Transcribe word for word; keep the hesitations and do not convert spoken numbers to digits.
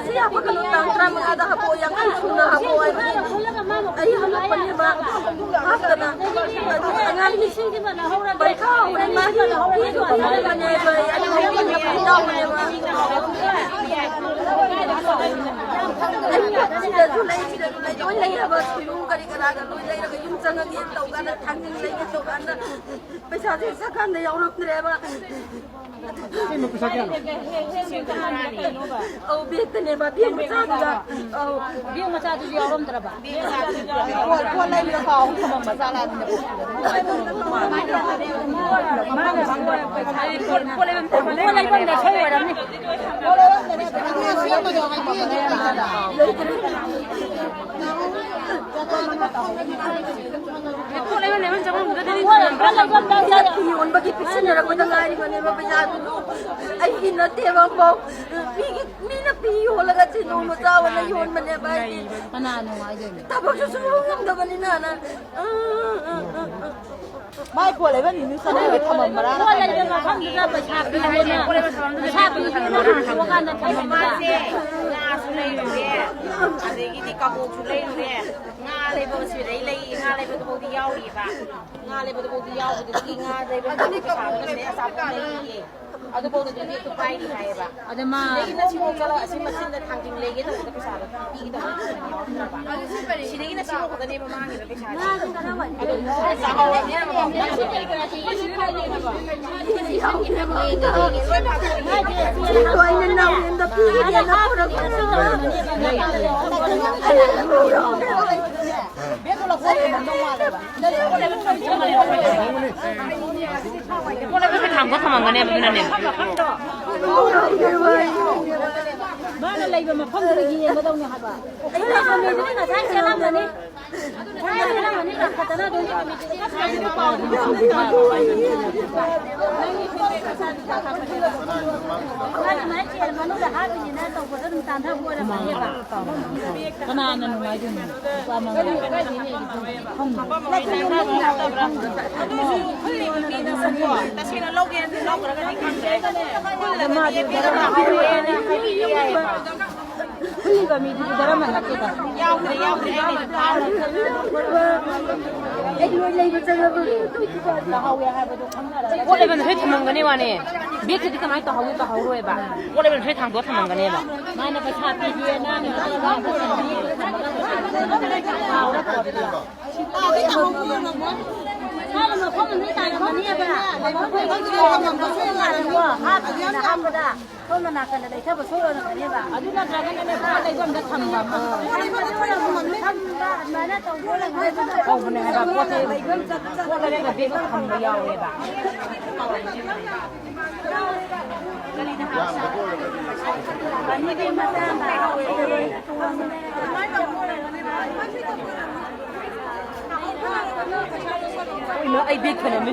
ꯁꯤ ꯍꯥꯞꯄꯛꯀꯅꯨ, ꯇꯥꯡ ꯇꯔꯥꯃꯉꯥꯗ ꯍꯥꯞꯄꯛꯑꯣ, ꯌꯥꯡꯈꯩ ꯁꯨꯅ ꯍꯥꯞꯄꯛꯑꯣ ꯍꯥꯏꯕꯅꯤ꯫ ꯑꯩ ꯍꯥꯞꯄꯛꯄꯅꯦꯕ, ꯍꯥꯞꯇꯅ꯫ ꯑꯗꯨ ꯑꯉꯥꯡ ꯄꯩꯈꯥ ꯍꯧꯔꯦ, ꯃꯥꯒꯤ ꯐꯤꯁꯨ ꯀꯝꯄ꯭ꯂꯦꯟꯅꯦꯕ, ꯑꯩ ꯍꯥꯞꯄꯛꯄꯅꯦꯕ꯫ ꯑꯩ ꯁꯤꯗꯁꯨ ꯂꯩ, ꯁꯤꯗꯁꯨ ꯂꯩ, ꯂꯣꯏ ꯂꯩ ꯍꯥꯏꯕ, ꯁꯣꯏꯕꯨꯝ ꯀꯔꯤ ꯀꯔꯥꯒ ꯂꯣꯏ ꯂꯩꯔꯒ ꯌꯨꯝ ꯆꯪꯉꯒꯦꯅ ꯇꯧꯀꯥꯟꯗ, ꯊꯥꯡꯖꯤꯡ ꯂꯩꯒꯦ ꯇꯧꯀꯥꯟꯗ ꯄꯩꯁꯥꯁꯦ ꯆꯠꯀꯥꯟꯗ ꯌꯥꯎꯔꯛꯇ꯭ꯔꯦꯕ꯫ ꯁꯤꯃ ꯄꯩꯁꯥ ꯀꯌꯥꯅꯣ? ꯑꯧ, ꯕꯦꯛꯇꯅꯦꯕ, ꯕꯦꯛ ꯃꯆꯥꯗꯨꯗ꯫ ꯑꯧ꯫ ꯕꯦꯛ ꯃꯆꯥꯗꯨꯁꯨ ꯌꯥꯎꯔꯝꯗ꯭ꯔꯕ? ꯄꯣꯠ, ꯄꯣꯠ ꯂꯩꯕꯗ ꯀꯥꯎ ꯊꯝꯃꯝꯕ ꯖꯥꯠꯂꯥ? ꯄꯣꯠ, ꯄꯣꯠ ꯂꯩꯐꯝꯗ ꯁꯣꯏ ꯑꯣꯏꯔꯝꯅꯤ꯫ ꯄꯣꯠ ꯂꯩꯐꯝ, ꯂꯩꯐꯝ ꯆꯪꯐꯝꯗꯨꯗꯗꯤ ꯊꯝꯂꯝꯕ꯭ꯔꯥ? ꯐꯤ ꯌꯣꯟꯕꯒꯤ ꯄꯤꯁꯤꯟꯅꯔꯛꯄꯗ ꯉꯥꯏꯔꯤꯕꯅꯦꯕ ꯄꯩꯁꯥꯗꯨꯁꯨ꯫ ꯑꯩꯒꯤ ꯅꯠꯇꯦꯕ ꯑꯃꯐꯥꯎ꯫ ꯃꯤꯒꯤ, ꯃꯤꯅ ꯐꯤ ꯌꯣꯜꯂꯒ ꯁꯦꯟꯗꯣꯡ ꯃꯆꯥ ꯑꯣꯏꯅ ꯌꯣꯟꯕꯅꯦꯕ ꯑꯩꯗꯤ꯫ ꯀꯅꯥ ꯅꯨꯡꯉꯥꯏꯗꯣꯏꯅꯣ? ꯊꯕꯛꯁꯨ ꯁꯨꯕ ꯉꯝꯗꯕꯅꯤꯅ꯫ ꯃꯥꯏ ꯄꯣꯠ ꯂꯩꯕ ꯅꯨꯃꯤꯠ ꯆꯪꯉꯒ ꯊꯝꯃꯝꯕ꯭ꯔꯥ? ꯄꯣꯠ ꯂꯩꯕ ꯃꯐꯝꯗꯨꯗ ꯄꯩꯁꯥ ꯄꯤꯔꯦꯅ, ꯄꯩꯁꯥ ꯄꯤꯔꯦꯅ ꯍꯥꯡꯗꯣꯛꯑꯀꯥꯟꯗ ꯊꯝꯃꯝꯕ꯭ꯔꯥ? ꯉꯥꯁꯨ ꯂꯩꯔꯨꯔꯦ, ꯑꯗꯒꯤꯗꯤ ꯀꯕꯣꯛꯁꯨ ꯂꯩꯔꯨꯔꯦ꯫ ꯉꯥ ꯂꯩꯕ ꯁꯤꯗꯩ ꯂꯩ, ꯉꯥ ꯂꯩꯕꯗꯨꯐꯥꯎꯗꯤ ꯌꯥꯎꯔꯤꯑꯕ꯫ ꯉꯥ ꯂꯩꯕꯗꯨꯐꯥꯎꯗꯤ ꯌꯥꯎꯕꯗꯒꯤ ꯉꯥ ꯂꯩꯕ ꯄꯩꯁꯥꯗꯨꯅꯅꯦ ꯑꯆꯥꯄꯣꯠ ꯂꯩꯔꯤꯌꯦ꯫ ꯑꯗꯨꯐꯥꯎꯗ ꯑꯗꯨꯝ ꯕꯦꯛꯇꯨ ꯄꯥꯏꯔꯤ ꯍꯥꯏꯌꯦꯕ꯫ ꯑꯗ ꯃꯥ ꯁꯤꯗꯒꯤꯅ ꯁꯤꯐꯥꯎ ꯆꯠꯂ ꯑꯁꯤ ꯃꯆꯤꯟꯗ ꯊꯥꯡꯖꯤꯡ ꯂꯩꯒꯦ ꯇꯧꯕꯗ ꯄꯩꯁꯥꯗꯣ ꯄꯤꯒꯗꯕ ꯌꯥꯎꯔꯛꯇ꯭ꯔꯕ꯫ ꯁꯤꯗꯒꯤꯅ ꯁꯤꯐꯥꯎ ꯈꯛꯇꯅꯦꯕ ꯃꯥꯡꯉꯤꯕ ꯄꯩꯁꯥꯁꯦ꯫ ꯑꯗꯨꯝ ꯆꯥꯍꯧꯔꯕꯅꯤꯅ ꯃꯃꯜ ꯂꯣꯏ ꯐꯥꯗꯣꯛꯑꯦ꯫ ꯕꯦꯛꯇꯣ ꯂꯧꯊꯣꯛꯑꯒ ꯊꯝꯃꯝꯗꯧ ꯃꯥꯜꯂꯦꯕ꯫ ꯄꯣꯠ ꯂꯩꯕ ꯊꯥꯡꯗꯣꯛ ꯊꯝꯃꯝꯒꯅꯦꯕ, ꯑꯗꯨꯅꯅꯦ꯫ ꯃꯥꯅ ꯂꯩꯕ ꯃꯐꯝꯗꯨꯗ ꯌꯦꯡꯒꯗꯧꯅꯦ ꯍꯥꯏꯕ꯫ ꯉꯁꯥꯏ ꯆꯦꯜꯂꯝꯃꯅꯤ꯫ ꯉꯁꯥꯏ ꯆꯦꯜꯂꯝꯃꯅꯤ, ꯀꯥꯈꯠꯇꯅ ꯑꯗꯨꯝ꯫ ꯃꯥꯅ ꯁꯨꯃꯥꯏꯅ ꯆꯦꯜ ꯃꯅꯨꯡꯗ ꯍꯥꯞꯄꯤꯅꯤꯅ ꯇꯧꯕꯗ ꯑꯗꯨꯝ ꯇꯥꯟꯊꯕ ꯑꯣꯏꯔꯝꯃꯅꯦꯕ꯫ ꯀꯅꯥꯅ ꯅꯨꯡꯉꯥꯏꯗꯣꯏꯅꯣ? ꯅꯨꯄꯥ ꯃꯉꯥ꯫ ꯇꯁꯦꯡꯅ ꯂꯧꯒꯦ ꯍꯥꯏꯅ ꯂꯧꯈ꯭ꯔꯒꯗꯤ ꯈꯪꯗ꯭ꯔꯦ꯫ ꯈꯨꯜꯂꯒꯗꯤ ꯄꯤꯔꯝꯕ ꯍꯧꯔꯦꯅ ꯍꯥꯏꯕꯤꯕ ꯌꯥꯏꯌꯦꯕ꯫ ꯃꯤꯗꯨꯗꯤ ꯗꯔꯝ ꯅꯠꯇꯦꯗ꯫ ꯌꯥꯎꯗ꯭ꯔꯦ, ꯌꯥꯎꯗ꯭ꯔꯦ, ꯑꯩ ꯂꯩꯇꯦ꯫ ꯑꯩ ꯂꯣꯏ ꯂꯩꯕ ꯆꯪꯉꯕꯅꯦ꯫ ꯂꯧꯍꯧꯋꯦ ꯍꯥꯏꯕꯗꯣ ꯈꯪꯅꯔꯒ꯫ ꯄꯣꯠ ꯂꯩꯐꯝꯗ ꯂꯣꯏ ꯊꯝꯃꯝꯒꯅꯤ ꯋꯥꯅꯦ꯫ ꯕꯦꯒꯇꯨꯗꯤ ꯀꯃꯥꯏꯅ ꯇꯧꯍꯧꯏ, ꯇꯧꯍꯧꯔꯣꯏꯕ꯫ ꯄꯣꯠ ꯂꯩꯐꯝꯗ ꯂꯣꯏ ꯊꯥꯡꯗꯣꯛꯑ ꯊꯝꯃꯝꯒꯅꯦꯕ꯫ ꯃꯥꯅ ꯄꯩꯁꯥ ꯄꯤꯒꯦꯅ ꯅꯨꯄꯥ ꯑꯃ ꯊꯝꯃꯝꯃꯤ꯫ ꯀꯥꯎꯔ ꯄꯣꯠꯇꯨꯗ꯫ ꯃꯥꯅ ꯃꯐꯝ ꯑꯃꯗ ꯇꯥꯔꯝꯃꯅꯦꯕ꯫ ꯍꯥꯞꯄꯗ꯫ ꯁꯣꯝꯅ ꯅꯥꯀꯟꯗ ꯂꯩꯊꯕ ꯁꯣꯏ ꯑꯣꯏꯔꯝꯒꯅꯦꯕ꯫ ꯑꯗꯨ ꯅꯠꯇ꯭ꯔꯒꯅꯅꯦ, ꯄꯣꯠ ꯂꯩꯐꯝꯗ ꯊꯝꯕ ꯑꯃ꯫ ꯊꯝꯕ ꯑꯗꯨꯃꯥꯏꯅ ꯇꯧꯕ ꯑꯣꯏꯔꯝꯒꯅꯤ꯫ ꯇꯧꯕꯅꯦ ꯍꯥꯏꯕ, ꯄꯣꯠ ꯆꯩ, ꯄꯣꯠ ꯂꯩꯔꯒ ꯕꯦꯒꯇ ꯊꯝꯕ ꯌꯥꯎꯋꯦꯕ꯫ ꯀꯩꯅꯣ, ꯑꯩ ꯕꯦꯒ ꯊꯅꯝꯃꯤ꯫